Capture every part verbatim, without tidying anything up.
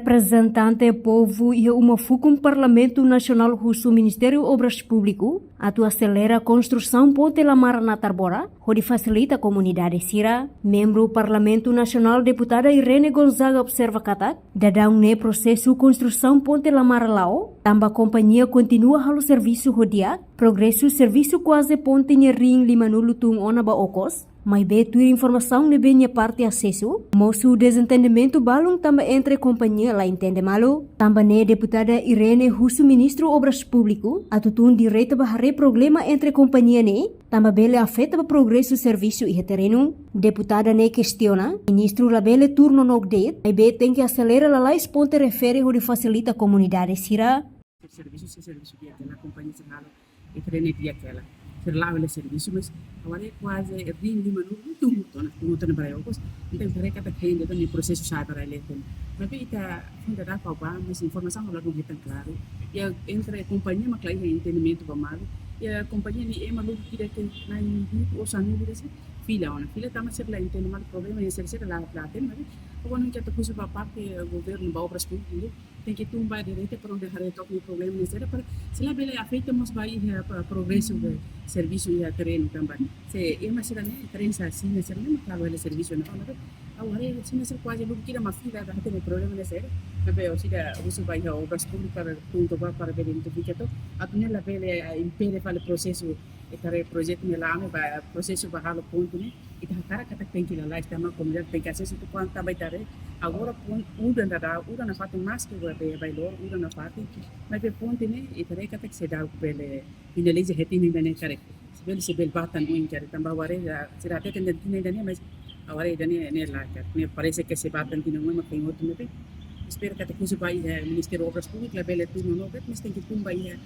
Reprezentante povu iha uma fukun Parlamentu Nasionál husu Ministériu Obras Públiku atu aselera konstrusaun ponte Lamara Natarbora, hodi fasilita komunidade sira. Membru Parlamentu Nasionál Deputada Irene Gonzaga observa katak, daudaun ne'e prosesu konstrusaun ponte Lamara la'o, tanba kompañia kontinua halo servisu ho di'ak, progresu servisu kuaze ponte nia riin limanulu tun ona ba okos, maibé tuir informasaun ne'ebé nia parte asesu, mosu dezentendimentu balun tanba entre kompañia la entende malu. Tanba ne'e Deputada Irene husu Ministru Obras Públiku atu tun direta ba haree problema entre kompañia ne'e, tanba bele afeta ba progresu servisu iha terrenu. Deputada ne'e kestiona, Ministru labele tuur nonook de'it, maibé tenke aselera lalais ponte refere hodi fasilita komunidade sira. Servisu, se servisu di'ak hela, kompañia sira halo, iha terrenu di'ak hela. Sira la'o hela servisu, mas agora kuaze riin limanulu tun ona, tun ona ba okos. Entaun, haree katak hein de'it, entaun prosesu sa'e para ele tun. Maibé ita funda da pau ba, mas informasaun la dun hetan klaru. Iha entre kompañia mak la iha entendimentu ba malu. Iha kompañia ne'e ema lubuk ida ke na'in-nulu ou sanulu de'it sei fila ona. Fila tanba sira la entende malu problema, sira, sira la, la hatene, maibé agora ita husu ba parte, eh, governu, ba Obras Públikas, tenke tun ba direta para atu haree took nia problema ne'e saida, para se labele afeta mós ba iha, eh, progresu ba servisu iha terrenu tanba se ema sira ne'e, terrenu sira, sira ne'e mak la'o hela servisu ona. Agora, agora sira, sira kuaze lubuk ida mak fila, la hatene problema ne'e saida. Maibé orsida husu ba iha Obras Públikas para tun to'o ba para bele identifika took, atu nune'e labele, eh, impede fali prosesu, eh, haree projetu ne'e la'o, ba prosesu ba halo ponte ne'e. Ita hakarak katak tenke lalais tanba komunidade tenke asesu took ona, tanba ita haree agora ponte udan daudaun, udan nafatin, maske ba, ba, ba loro, udan nafatin. Maibé ponte ne'e ita haree katak seidauk bele finaliza iha tinan ida-ne'e karik. Se bele, se bele ba tan oin karik, tanba agora sira hatete tinan ida-ne'e, mas agora ida-ne'e, ne'e lae karik. Ne'e parese ke sei ba tan tinan oin, mas tem outro, mas tem. Espera katak husu ba iha, eh, Ministériu Obras Públikas labele tuur nonook de'it, mas tenke tun ba iha,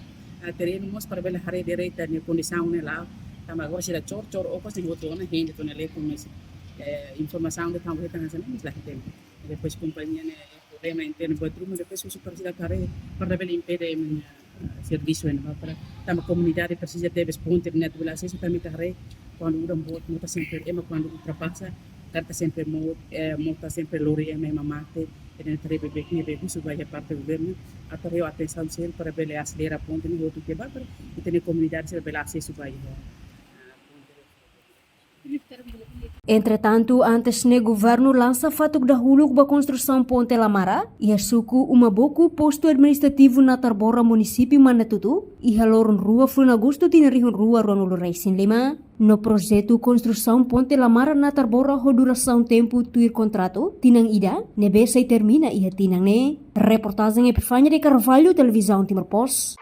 eh, terrenu mós para bele haree direta nia kondisaun ne'e la'o. Tanba agora sira cor, cor okos ne'e hotu ona, hein de'it ona leku, mas, eh, informasaun de'it tanba hetan hanesan ne'e, mas la hetan. Depois kompañia ne'e, eh, problema internu buat ruma, depois husu para sira haree, para bele impede, eh, servisu ne'e ba para, tanba komunidade presiza tebes ponte ne'e atu bele asesu, tanba ita haree kuandu udan boot, mota sempre, ema kuandu ultrapasa, karreta sempre mout, eh, mota sempre lori ema, ema mate. Entaun, ita haree beibeik ne'e, beibeik husu ba iha parte governu atu haree ho atensaun sériu para bele aselera ponte ne'e hotu tiha ba para ita-nia komunidade sira bele asesu ba iha, eh, ponte. Entretantu, antes ne'e governu lansa fatuk dahuluk ba konstrusaun ponte Lamara iha suku Umaboku, postu administrativu Natarbora, munisípiu Manatutu, iha loron rua fulan Agostu tinan rihun rua ruanulu resin lima. No projetu konstrusaun ponte Lamara Natarbora ho durasaun tempu tuir kontratu tinan ida, ne'ebé sei termina iha tinan ne'e. Reportajen Epifania de Carvalho, Televizaun Timor Post.